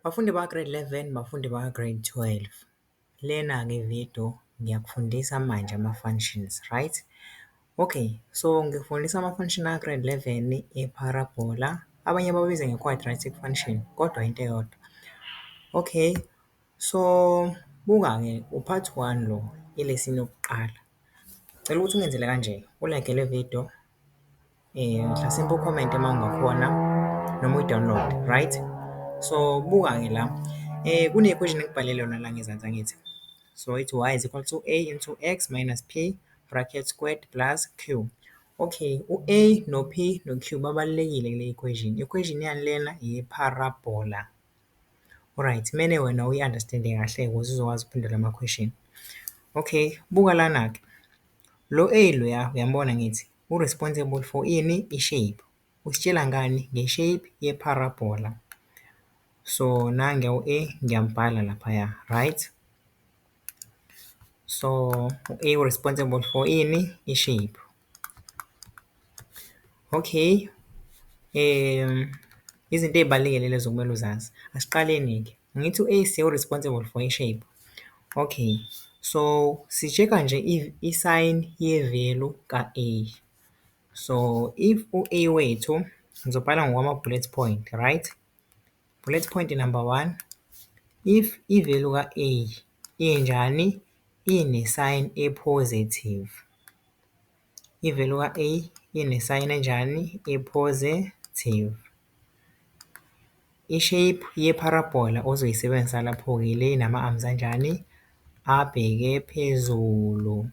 Bafundi baka-grade 11, bafundi baka-grade 12, lena-ke ividiyo ngiyakufundisa manje ama-functions, right? Okay, so ngikufundisa ama-function aka-grade 11 e-parabola, abanye bawabiza nge-quadratic function, kodwa into eyodwa. Okay, so buka-ke u-part one lo, ilesson yokuqala. Ngicela ukuthi ungenzele kanje, u-like le vidiyo, mhlasimpe ukhomente uma ungakhona noma uyi-download-e, right? So, buka-ke la, kune-equation engikubhalele yona la ngezansi, angithi? So, ithi y is equal to a into x minus p bracket squared plus q. Okay, u-a no-p no-q babalulekile kule equation. Equation yani lena? Eye-parabola. Alright, kumele wena uyi-understand-e kahle ukuze uzokwazi ukuphendula ama-question. Okay, buka lana-ke, lo a loya uyambona angithi, u-responsible for ini? I-shape. Usitshela ngani? Nge-shape ye-parabola. So, nanguya u-a, ngiyambhala laphaya, right? So, u-a u-responsible for ini? I-shape. Okay, izinto ey'balulekile lezo okumele uzazi. Asiqaleni-ke, angithi u-a siye u-responsible for i-shape. Okay, so si-check-a nje i-sign ye-value ka-a. So, if u-a wethu, ngizobhala ngokwama-bullet point, right? Bullet point number one, if i-value ka-a injani? Ine-sign e-positive. I-value ka-a ine-sign enjani? E-positive. I-shape ye-parabola ozoyisebenzisa lapho-ke ile enama-arms anjani? Abheke phezulu.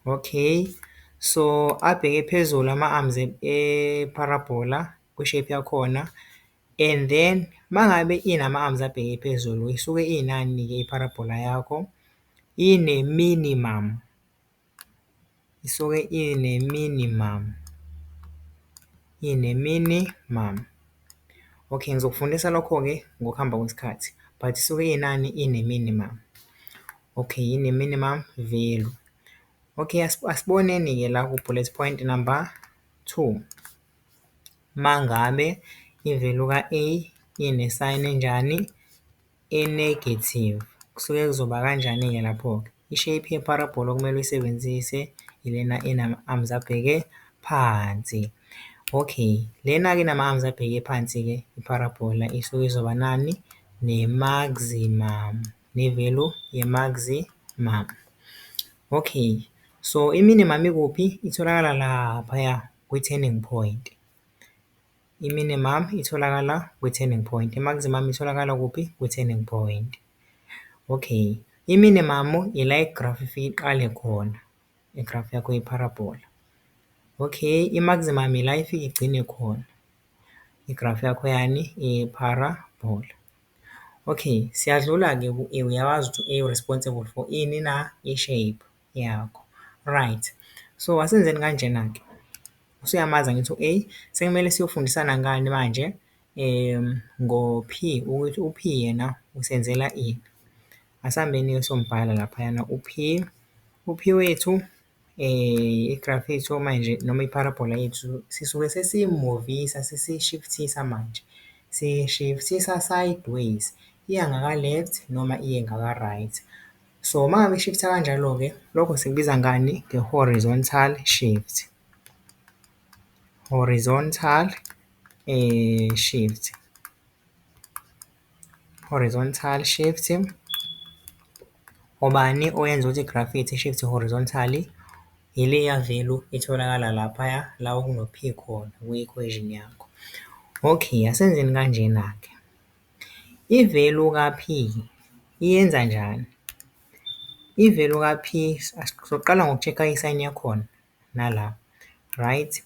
Okay, so abheke phezulu ama-arms e-parabola kwi-shape yakhona and then mangabe inama-arms abheke phezulu isuke inani-ke i-parabola yakho? Ine-minimum, isuke ine-minimum, ine-minimum. Okay, ngizokufundisa lokho-ke ngokuhamba kwesikhathi but isuke inani? Ine-minimum. Okay, ine-minimum value. Okay, asiboneni-ke la ku-bullet point number two. Mangabe i-value ka-a ine-sign enjani? E-negative. Kusuke kuzoba kanjani-ke lapho-ke? I-shape ye-parabola okumele uyisebenzise ilena enama-arms abheke phansi. Okay, lena-ke enama-arms abheke phansi-ke i-parabola isuke izoba nani? Ne-maximum, ne-value ye-maximum. Okay, so i-minimum ikuphi? Itholakala laphaya kwi-turning point. I-minimum itholakala kwi-turning point, i-maximum itholakala kuphi? Kwi-turning point. Okay, i-minimum ila i-graph ifike iqale khona, i-graph yakho ye-parabola. Okay, i-maximum ila ifike igcine khona, i-graph yakho yani? Ye-parabola. Okay, siyadlula-ke ku-a, uyawazi ukuthi u-a u-responsible for ini na? I-shape yakho, right. So, asenzeni kanjena-ke, usuyamazi angithi u-a, sekumele siyofundisana ngani manje? Ngo-P, ukuthi u-P yena usenzela ini. Asambeni-ke siyombhala laphayana u-P, u-P wethu i-graph yethu manje noma i-parabola yethu sisuke sesiyimuvisa, sesiyi-shift-isa manje, siyi-shift-isa sideways, iya ngaka-left noma iye ngaka-right. So, uma ngabe i-shift-a kanjalo-ke, lokho sikubiza ngani? Nge-horizontal shift, horizontal shift, horizontal shift. Ubani oyenza ukuthi i-graph yethu i-shift-e horizontally? Ileya value etholakala laphaya la okuno-P khona kwi-equation yakho. Okay, asenzeni kanjena-ke, i-value ka-P iyenza njani? I-value ka-P, soqala ngoku-check-a i-sign yakhona nala, right?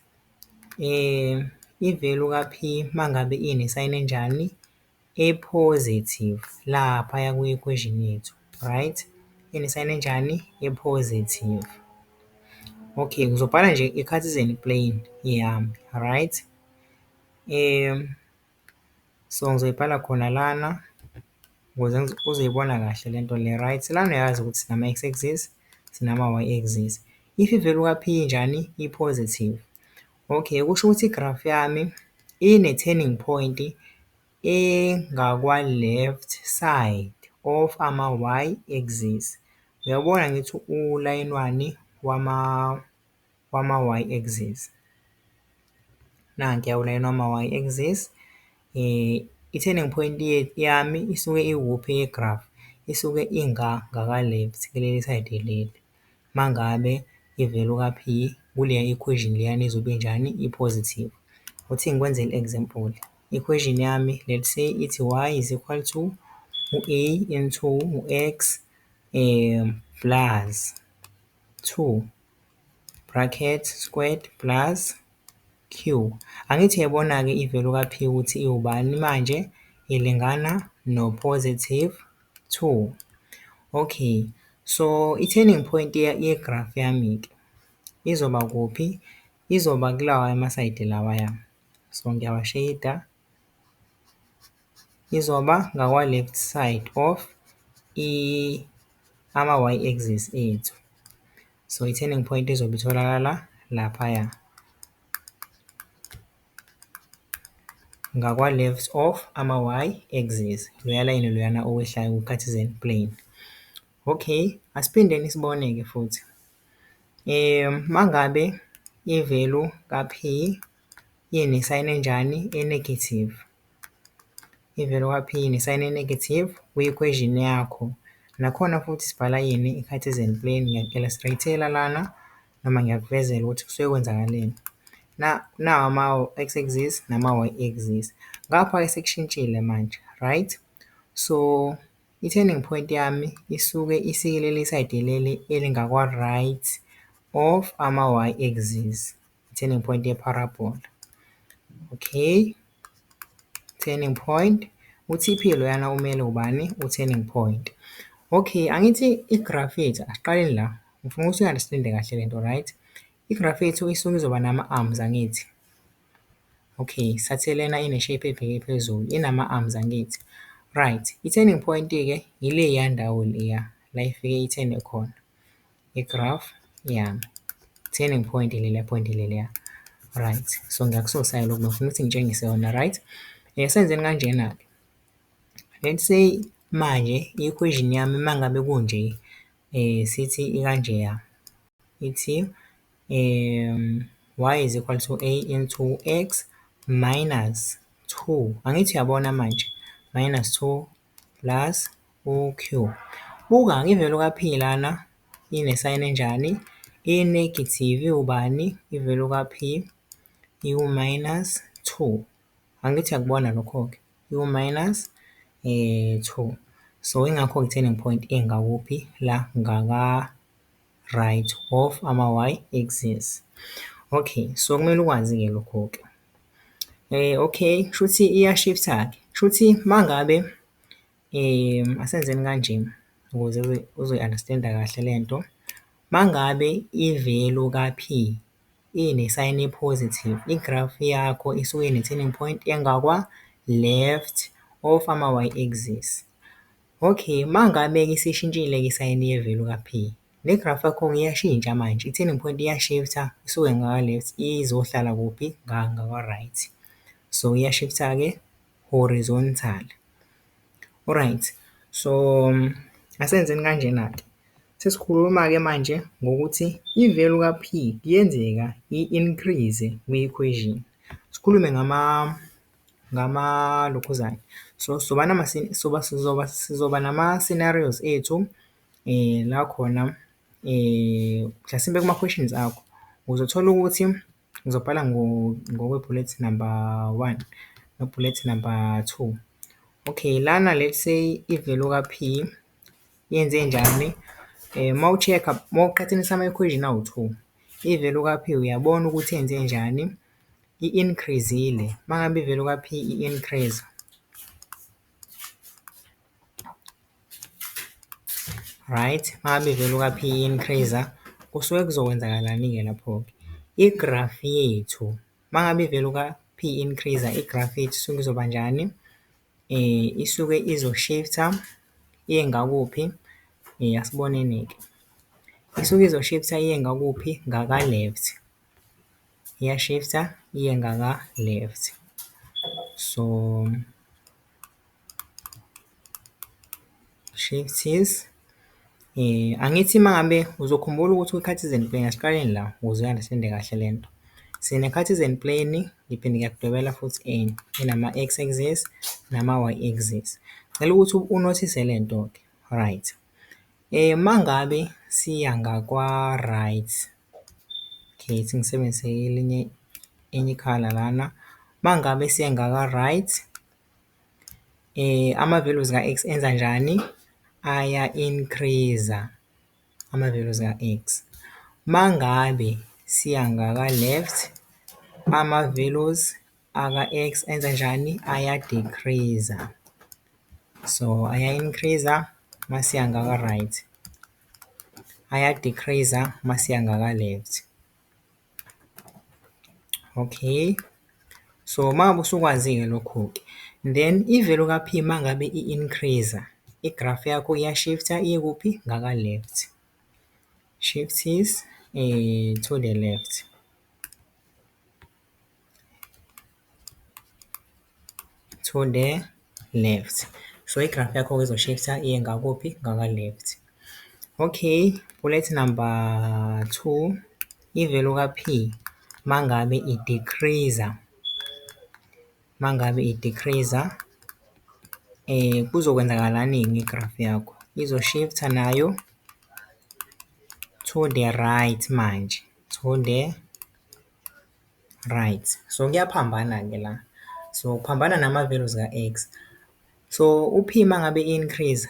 I-value ka-P uma ngabe ine-sign enjani? E-positive laphaya kwi-equation yethu, right? Ine-sign enjani? E-positive. Okay, ngizobhala nje i-Cartesian plane yami, right? So, ngizoyibhala khona lana ukuze uzoyibona kahle lento le, right? Lana uyazi ukuthi sinama-x axis, sinama-y axis. If i-value ka-P injani? I-positive. Okay, kusho ukuthi i-graph yami ine-turning point Engakwa-left side of ama-y-axis. Uyawubona angithi ulayini wani wama-y-axis. Nankuya ulayini wama-y-axis. I-turning point yami isuke ikuphi ye-graph? Isuke inga ngaka-left kuleli sayidi leli. Uma ngabe i-value ka-p kuleya equation leyana izobe injani? I-positive. Uthi ngikwenzele i-example, equation yami, let's say ithi y is equal to u-a into u-x plus two bracket squared plus q. Angithi uyayibona-ke i-value ka-p ukuthi iwubani manje? Ilingana no-positive two. Okay, so i-turning point ye-graph yami-ke izoba kuphi? Izoba kulawa amasayidi lawaya. So, ngiyawa-shade-a. Izoba ngakwa-left side of ama-y-axis ethu. So, i-turning point izobe itholakala laphaya. Ngakwa-left of ama-y-axis, loya layini loyana owehlayo ku-Cartesian plane. Okay, asiphindeni sibone-ke futhi. Uma ngabe i-value ka-p ine-sign enjani? E-negative. I-value ka-p ine-sign e-negative kwi-equation yakho. Nakhona futhi sibhala ini? I-Cartesian plane. Ngiyaku-illustrate-ela lana noma ngiyakuvezela ukuthi kusuke kwenzakaleni. Nawa ama-x axis nama-y axis. Ngapha-ke sekushintshile manje, right? So, i-turning point yami isuke isikuleli sayidi leli elingakwa-right of ama-y axis, i-turning point ye-parabola. Okay, turning point, u-T_P loyana umele ubani? U-turning point. Okay, angithi i-graph yethu, asiqaleni la, ngifuna ukuthi uyi-understand-e kahle lento, right? I-graph yethu isuke izoba nama-arms, angithi? Okay, sithathe lena ine-shape ebheke phezulu, inama-arms, angithi? Right, i-turning point-ke ileya ndawo leya, la ifike i-turn-e khona, i-graph yami. Turning point ileliya point leliya. Right, so ngiyakususa-ke lokhu, bengifuna ukuthi ngitshengise yona, right? Senzeni kanjena-ke, let's say manje i-equation yami uma ngabe kunje, sithi ikanjeya, ithi y is equal to a into x minus two, angithi uyabona manje, minus two plus u-q. Buka-ke i-value ka-p lana ine-sign enjani? I-negative, iwubani? I-value ka-p iwu-minus two. Angithi uyakubona lokho-ke? Iwu-minus two. So, yingakho-ke i-turning point ingakuphi? La ngaka-right of ama-y axis. Okay, so kumele ukwazi-ke lokho-ke. Okay, kushuthi iya-shift-a-ke, kushuthi uma ngabe asenzeni kanje ukuze uzoyi-understand-a kahle lento. Uma ngabe i-value ka-p ine-sign e-positive, i-graph yakho isuke ine-turning point engakwa-left of ama-y axis. Okay, uma ngabe-ke isishintshile-ke isayini ye-value ka-p, le graph yakho-ke iyashintsha manje, i-turning point iya-shift-a isuke ngaka-left izohlala kuphi? Ngakwa-right. So, iya-shift-a-ke horizontal. Alright, so asenzeni kanjena-ke. Sesikhuluma-ke manje ngokuthi i-value ka-p kuyenzeka i-increase kwi-equation. Sikhulume ngama lokhuzana. So, soba soba sizoba sizoba nama-scenarios ethu la khona mhlasimpe kuma-questions akho, uzothola ukuthi ngizobhala ngokwe-bullet number one, no-bullet number two. Okay, lana let's say i-value ka-p yenzenjani? Uma u-check-a, uma uqhathanisa ama-equation awu-two, i-value ka-p uyabona ukuthi yenzenjani? I-increase-ile. Uma ngabe i-value ka-p i-increase-a, right, uma ngabe i-value ka-p i-increase-a, kusuke kuzokwenzakalani-ke lapho-ke? I-graph yethu, uma ngabe i-value ka-p i-increase-a, i-graph yethu isuke izoba njani? Isuke izo-shift-a iye ngakuphi? Asiboneni-ke. Isuke izo-shift-a iye ngakuphi? Ngaka-left, iya-shift-a iye ngaka-left. So. Shifts, angithi uma ngabe uzokhumbula ukuthi kwi-Cartesian plane, asiqaleni la ukuze u-understand-e kahle le nto. Sine-Cartesian plane, ngiphinde ngiyakudwebela futhi enye, enama-x axis, nama-y axis. Ngicela ukuthi u-notice-e le nto-ke, right. Uma ngabe siya ngakwa-right, okay, ithi ngisebenzise elinye, enye i-colour lana. Uma ngabe siya ngakwa-right, ama-values ka-x enzanjani? Aya-increase-a, ama-values ka-x. Uma ngabe siya ngaka-left, ama-values aka-x enzanjani? Aya-decrease-a. So, aya-increase-a masiya ngaka-right, aya-decrease-a masiya ngaka-left. Okay, so uma ngabe usukwazi-ke lokhu-ke, then i-value ka-p uma ngabe i-increase-a, i-graph yakho iya-shift-a iye kuphi? Ngaka-left, shifts to the left. To the left. So, i-graph yakho-ke izo-shift-a iye ngakuphi? Ngaka-left. Okay, bullet number two, i-value ka-p uma ngabe i-decrease-a, uma ngabe i-decrease-a, kuzokwenzakalani-ke nge-graph yakho? Izo-shift-a nayo to the right manje, to the right. So, kuyaphambana-ke la, so kuphambana nama-values ka-x. So, u-p uma ngabe e-increase-a,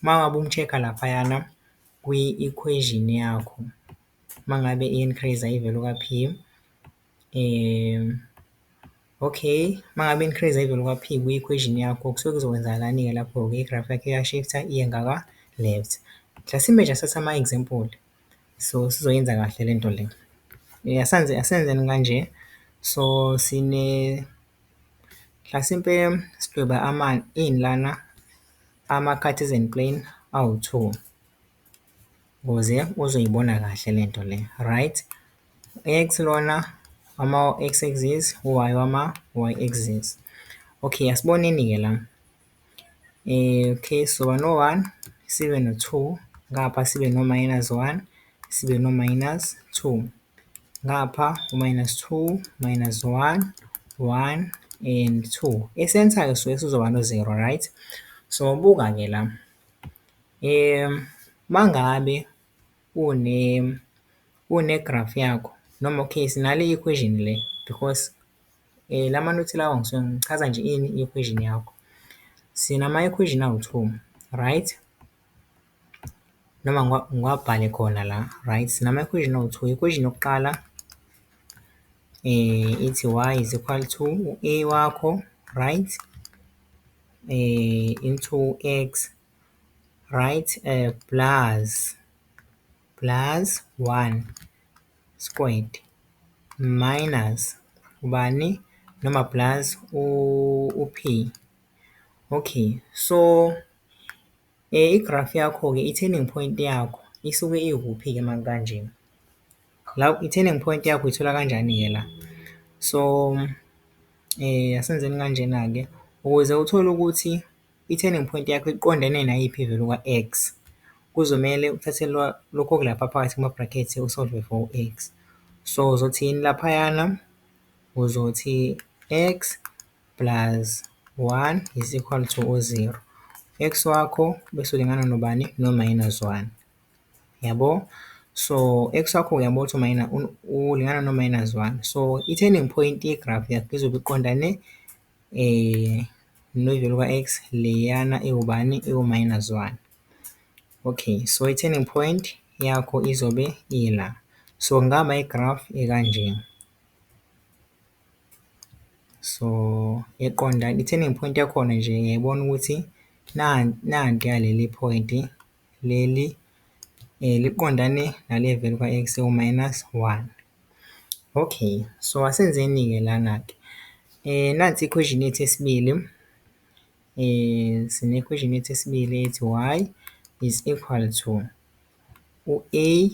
uma ngabe umu-check-a laphayana kwi-equation yakho, uma ngabe i-increase-a i-value ka-p, okay, uma ngabe i-increase-a i-value ka-p kwi-equation yakho, kusuke kuzokwenzakalani-ke lapho-ke? I-graph yakho iya-shift-a iye ngaka-left. Mhlasimbe nje asithathe ama-example, so sizoyenza kahle le nto le. Asenzeni kanje, so sine, mhlasimpe sidweba ini lana, ama-Cartesian plane awu-two, ukuze uzoyibona kahle le nto le, right? X lona ama-x axis, u-y wama-y axis. Okay, asiboneni-ke la. Okay, soba no-one, sibe no-two, ngapha sibe no-minus one, sibe no-minus two. Ngapha u-minus two, minus one, one and two. E-centre-ke suke sizoba no-zero, right? So, buka-ke la, uma ngabe une-graph yakho, noma okay, sinale equation le because lamanothi lawa ngisuke ngichaza nje ini? I-equation yakho. Sinama-equation awu-two, right? Noma ngiwabhale khona la, right? Sinama-equation awu-two. I-equation yokuqala ithi y is equal to u-a wakho, right, into x, right, plus one squared minus ubani? Noma plus u-p. Okay, so i-graph yakho-ke, i-turning point yakho isuke ikuphi-ke uma kukanje? La i-turning point yakho uyithola kanjani-ke la? So, asenzeni kanjena-ke, ukuze uthole ukuthi i-turning point yakho iqondene nayiphi i-value ka-x, kuzomele uthathe lokhu okulapha phakathi kuma-brackets u-solve for u-x. So, uzothini laphayana? Uzothi x plus one is equal to u-zero. X wakho bese ulingana nobani? No-minus one, yabo? So, x wakho uyabona ukuthi ulingana no-minus one. So, i-turning point ye-graph yakho izobe iqondane ne-value ka-x leyana ewubani? Ewu-minus one. Okay, so i-turning point yakho izobe ila. So, kungaba i-graph ekanje. So, iqonda, i-turning point yakhona nje ngiyayibona ukuthi nantiya leli point leli liqondane nale value ka-x ewu-minus one. Okay, so asenzeni-ke lana-ke. Nansi i-equation yethu yesibili, sine-equation yethu yesibili ethi y is equal to u-a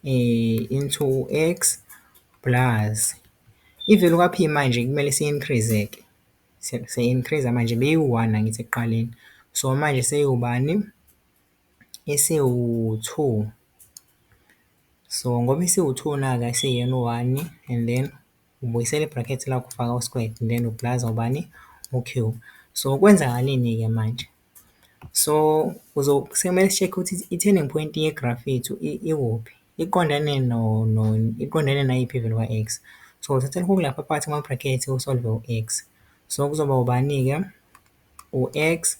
into u-x plus i-value ka-p manje kumele siyi-increase-ke, siya-increase-a manje, beyiwu-one angithi ekuqaleni, so manje seyiwubani? Isiwu-two. So, ngoba isiwu-two na-ke ayiseyena u-one and then ubuyisela i-bracket lakho ufaka u-squared and then u-plus-a ubani? U-Q. So, kwenzakaleni-ke manje? So, sekumele si-check-e ukuthi i-turning point ye-graph yethu ikuphi, iqondane iqondane nayiphi i-value ka-x. So, uthatha lokhu okulapha phakathi kwama-bracket u-solve u-x. So, kuzoba ubani-ke? U-x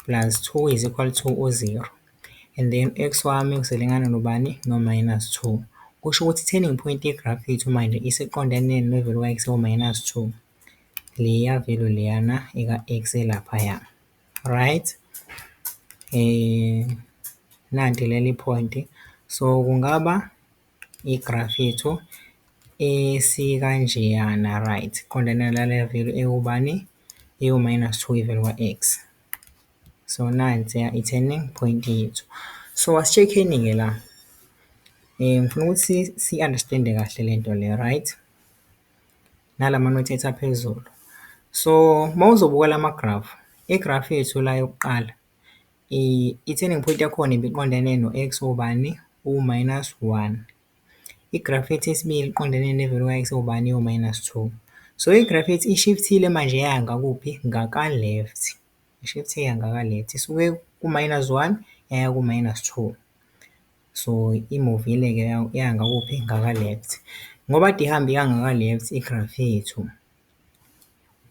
plus two is equal to u-zero and then u-x wami uselingana nobani? No-minus two. Kusho ukuthi i-turning point ye-graph yethu manje isiqondene ne-value ka-x ewu-minus two. Leya value leyana eka-x elaphaya, right? Nanti leli phoyinti, so kungaba i-graph yethu esikanjeyana, right, iqondane naleya value ewubani? Ewu-minus two, i-value ka-x. So, nansiya i-turning point yethu. So, asi-check-eni-ke la, ngifuna ukuthi siyi-understand-e kahle lento le, right? Nalama nothi ethu aphezulu. So, uma uzobuka lama-graph, i-graph yethu la yokuqala, i-turning point yakhona ibiqondene no-x owubani? Uwu-minus one. I-graph yethu yesibili iqondene ne-value ka-x ewubani? Ewu-minus two. So, i-graph yethu i-shift-ile manje yaya ngakuphi? Ngaka-left, i-shift-e yangaka-left, isuke ku-minus one, yaya ku-minus two. So, i-move-ile-ke yaya ngakuphi? Ngaka-left. Ngoba kade ihambe iya ngaka-left i-graph yethu,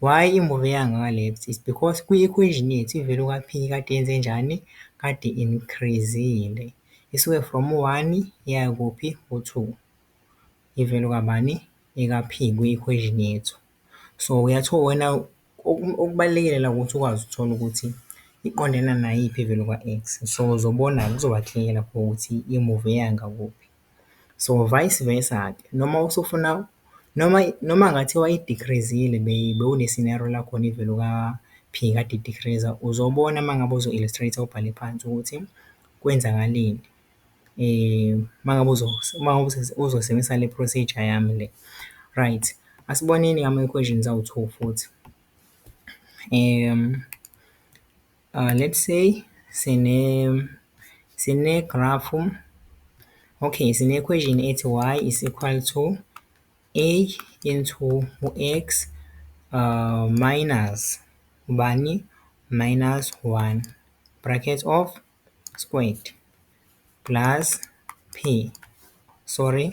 why i-move yangaka-left? Is because kwi-equation yethu i-value ka-p kade yenzenjani? Kade i-increase-ile, isuke from u-one yaya kuphi? Ku-two, i-value kabani? Eka-p kwi-equation yethu. So, wena okubalulekile la ukuthi ukwazi ukuthola ukuthi iqondene nayiphi i-value ka-x. So, uzobona-ke kuzoba clear lapho ukuthi i-move yangakuphi. So, vice versa-ke, noma usufuna, noma kungathiwa i-decrease-ile bewune-scenario la khona i-value ka-p kade i-decrease-a, uzobona uma ngabe uzo-illustrate-a ubhale phansi ukuthi kwenzakaleni uma ngabe uma ngabe uzosebenzisa le procedure yami le. Right, asiboneni ama-equations awu-two futhi. Let's say sine-graph, okay, sine-equation ethi y is equal to a into u-x minus ubani? Minus one, bracket of squared, plus p, sorry,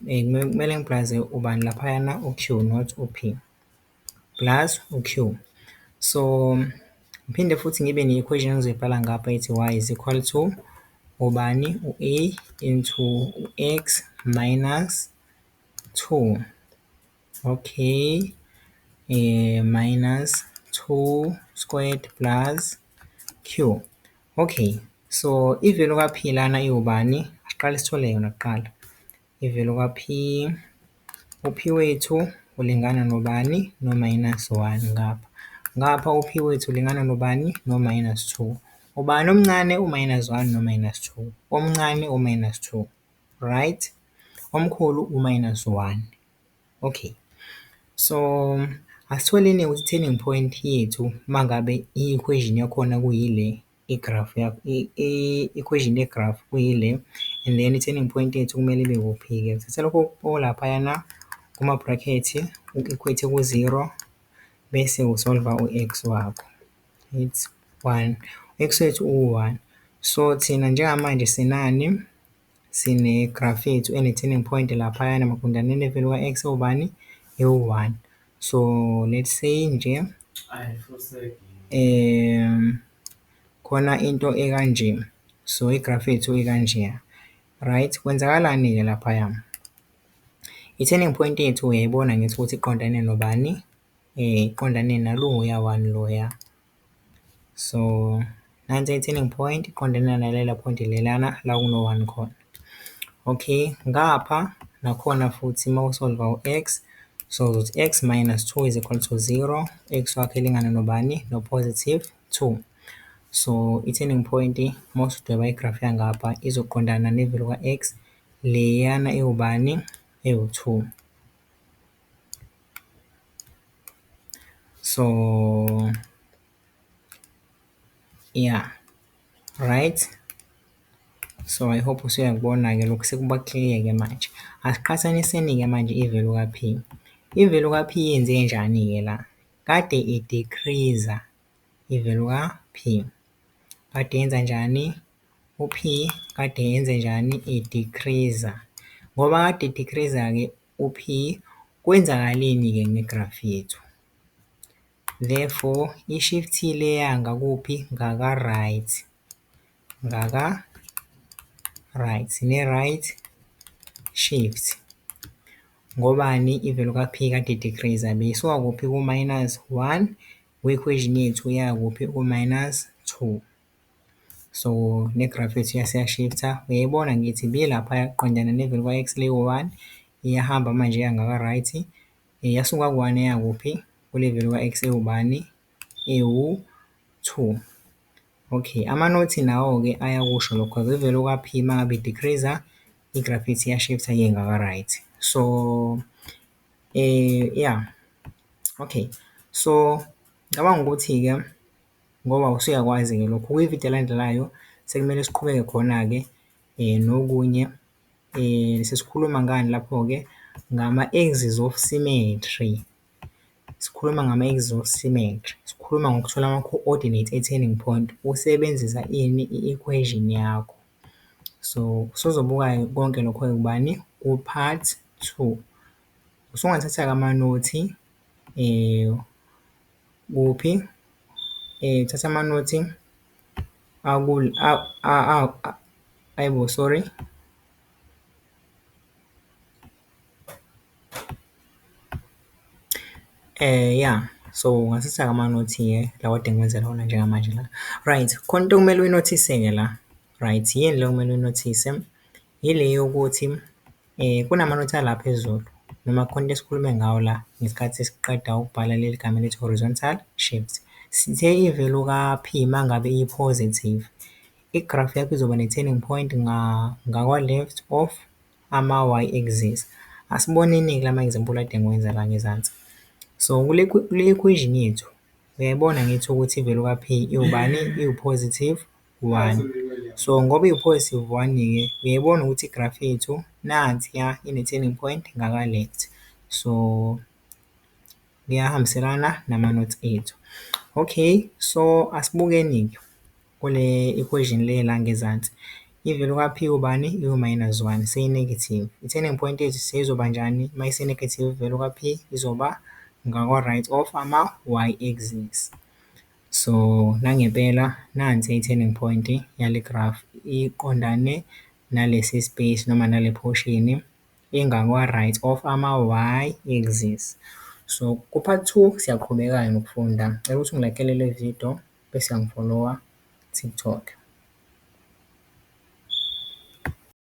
kumele ngi-plus-e ubani laphayana? U-q, not u-p, plus u-q. So, ngiphinde futhi ngibe ne-equation engizoyibhala ngapha ethi y is equal to ubani? U-a into u-x minus two, okay, minus two squared plus q. Okay, so i-value ka-p lana iwubani? Asiqale sithole yona kuqala. I-value ka-p, u-p wethu ulingana nobani? No-minus one ngapha. Ngapha u-p wethu ulingana nobani? No-minus two. Ubani omncane? U-minus one no-minus two. Omncane u-minus two, right? Omkhulu u-minus one. Okay, so asitholeni ukuthi i-turning point yethu uma ngabe i-equation yakhona kuyile, i-graph i-equation ye-graph kuyile, and then i-turning point yethu kumele ibe kuphi-ke? Uthatha lokhu okulaphayana kuma-bracket, u-equate ku-zero, bese u-solve-a u-x wakho, it's one, x wethu uwu-one. So, thina njengamanje sinani? Sine-graph yethu ene-turning point laphayana maqondana ne-value ka-x ewubani? Ewu-one. So, let's say nje, khona into ekanje, so i-graph yethu ikanjeya, right? Kwenzakalani-ke laphaya? I-turning point yethu uyayibona ngithi ukuthi iqondane nobani? Iqondane naloya one loya. So, nansi i-turning point iqondene nalela point lelana la kuno-one khona. Okay, ngapha nakhona futhi uma u-solve-a u-x, so uzothi x minus two is equal to zero, x wakho ilingana nobani? No-positive two. So, i-turning point uma usudweba i-graph yangapha izoqondana ne-value ka-x leyana ewubani? Ewu-two. So, yeah, right? So, I hope usuyakubona-ke lokhu sekuba clear-ke manje. Asiqhathaniseni-ke manje i-value ka-p. I-value ka-p yenzenjani-ke la? Kade i-decrease-a i-value ka-p. Kade yenzanjani? U-p kade yenzenjani? I-decrease-a. Ngoba kade i-decrease-a-ke u-p, kwenzakaleni-ke nge-graph yethu? Therefore, i-shift-ile yangakuphi? Ngaka-right, ngaka-right, ne-right shift. Ngobani? I-value ka-p kade i-decrease-a, beyisuka kuphi? Ku-minus one kwi-equation yethu iyakuphi? Ku-minus two. So, ne-graph yethu yase iya-shift-a, uyayibona angithi ibilaphaya qondana ne-value ka-x lewu-one, iyahamba manje iya ngaka-right, yasuka ku-one yaya kuphi? Kule value ka-x ewubani? Ewu-two. Okay, amanothi nawo-ke ayakusho lokho cause i-value ka-p uma ngabe i-decrease-a, i-graph yethu iya-shift-a iye ngaka-right. So, ya, okay. So, ngicabanga ukuthi-ke ngoba usuyakwazi-ke lokhu, kwividiyo elandelayo sekumele siqhubeke khona-ke nokunye sesikhuluma ngani lapho-ke? Ngama-axis of symmetry, sikhuluma ngama-axis of symmetry, sikhuluma ngokuthola ama-coordinate e-turning point, usebenzisa ini? I-equation yakho. So, usuzobuka-ke konke lokho-ke kubani? Ku-part two. Usungathatha-ke amanothi kuphi? Thatha amanothi ayibo sorry. Ya, so ungathatha-ke amanothi-ke lawa ekade ngikwenzela wona njengamanje la. Right, khona into okumele uyi-notice-ke la, right, yini le okumele uyi-notice? Ile yokuthi kunamanothi ala phezulu noma kukhona into esikhulume ngayo la ngesikhathi siqeda ukubhala leli gama elithi horizontal shift. Sithe i-value ka-p uma ngabe i-positive, i-graph yakho izoba ne-turning point ngakwa-left of ama-y axis. Asiboneni-ke la ma-example ekade ngiwenza la ngezansi. So, kule kule equation yethu, uyayibona angithi ukuthi i-value ka-p iwubani? Iwu-positive one. So, ngoba iwu-positive one-ke, uyayibona ukuthi i-graph yethu nansiya ine-turning point ngaka-left. So, kuyahambiselana namanothi ethu. Okay, so asibukeni-ke kule equation le la ngezansi. I-value ka-p iwubani? Iwu-minus one, seyi-negative. I-turning point yethu seyizoba njani uma isi-negative i-value ka-p? Izoba ngakwa-right of ama-y axis. So, nangempela nansi i-turning point yale graph, iqondane nalesi space noma nale portion engakwa-right of ama-y axis. So, ku-part two, siyaqhubeka-ke nokufunda. Ngicela ukuthi ungi-like-ele le video bese uyangi-follow-a TikTok.